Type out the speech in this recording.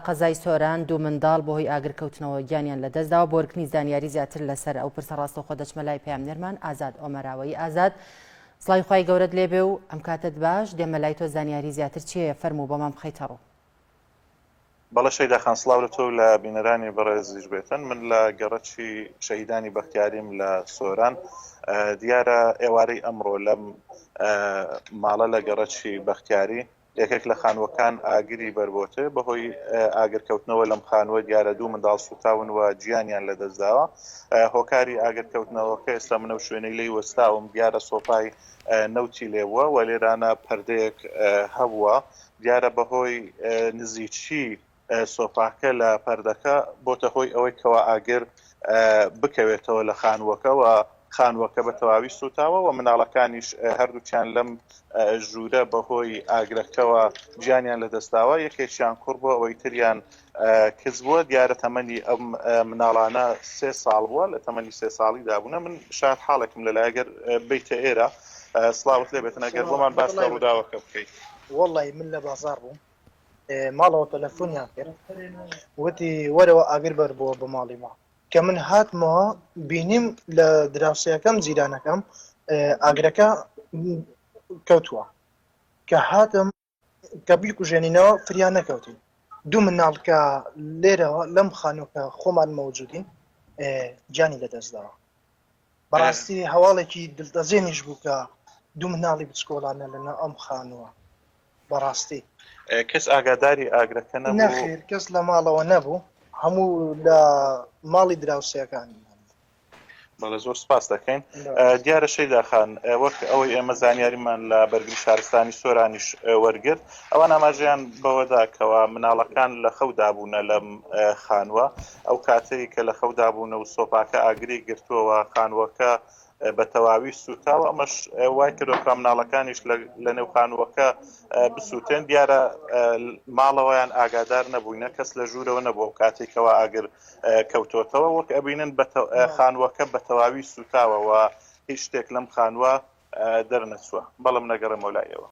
قەزای سۆران دوو منداڵ بەهۆی ئاگرکەوتنەوە گیانیان لەدەستداوە، بۆ وەرگرتنی زانیاری زیاتر لەسەر ئەو پرسە ڕاستەوخۆ دەچمە لای پەیامنێرمان ئازاد ئۆمەراوەیی. ئازاد سڵاوی خوای گەورەت لێبێ و ئەم کاتەت باش، دێمە لای تۆ زانیاری زیاتر چییە فەرموو بۆمان بخەیتە ڕوو. بەڵێ شەیدا خان سڵاو لە تۆ و لە بینەرانی بەڕێزیش بێتن من لە گەڕەکی شەهیدانی بەختیاریم لە سۆران دیارە ئێوارەی ئەمڕۆ لەم ماڵە لە گەڕەکی بەختیاری یەکێک لە خانووەکان ئاگری بەربۆتێ، بەهۆی ئاگرکەوتنەوە لەم خانووە دیارە دوو منداڵ سووتاون و گیانیان لەدەستداوە. هۆکاری ئاگرکەوتنەوەکە ئێستا من ئەو شوێنەی لێی وەستاوم دیارە سۆپای نەوتی لێبووە و لێرانە پەردەیەک هەبووە، دیارە بەهۆی نزیکی سۆپاکە لە پەردەکە بۆتە هۆی ئەوەی کەوا ئاگر بکەوێتەوە لە خانووەکە و خانووەکە بە تەواوی سووتاوە و مناڵەکانیش هەردووکیان لەم ژوورە بەهۆی ئاگرەکەوە گیانیان لەدەستداوە یەکێکیان کوڕ بووە ئەوەی تریان کچ بووە دیارە تەمەنی ئەم مناڵانە سێ ساڵ بووە لە تەمەنی سێ ساڵی دابوونە من شاد حاڵێکم لەلای گەر بیتە ئێرە سڵاوت لێ بێتن ئەگەر بۆمان باس لە ڕووداوەکە بکەیت. وەڵی من لە بازاڕ بووم ماڵەوە تەلەفۆنیان کرد وتی وەرەوە ئاگر بەر بووە بە ماڵی ما کە من هاتمەوە بینیم لە دراوسەکەم جیرانەکەم ئاگرەکە کەوتووە کە هاتم کە بیکوژێنینەوە فریا نەکەوتین دوو مناڵ کە لێرەوە لەم خانووکە خۆمان مەوجودین گیانی لەدەستداوە بەڕاستی هەواڵێکی دڵتەزێنیش بوو کە دوو مناڵی بچکۆڵانە لەناو ئەم خانووە بەڕاستی. کەس ئاگاداری ئاگرەکە نەبوو؟ نەخێر کەس لە ماڵەوە نەبوو هەموو لە ماڵی دراوسێکان. بەڵێ زۆر سپاس دەکەین. دیارە شەیدا خان وەک ئەوەی ئێمە زانیاریمان لە بەرگری شارستانی سۆرانیش وەرگرت ئەوان ئاماژەیان بەوەدا کەوا مناڵەکان لە خەودا بوونە لەم خانووە ئەو کاتەی کە لە خەودا بوونە و سۆپاکە ئاگری گرتووەوە خانووەکە بە تەواوی سووتاوە ئەمەش وای کردووە کە مناڵەکانیش لە نێو خانووەکە بسووتێن دیارە ماڵەوەیان ئاگادار نەبووینە کەس لە ژوورەوە نەبووە و کاتێکەوە ئاگر کەوتۆتەوە وەک ئەبینن خانووەکە بە تەواوی سووتاوە و هیچ شتێک لەم خانووە دەرنەچووە بەڵم نەگەڕێمەوە لای ئێوە.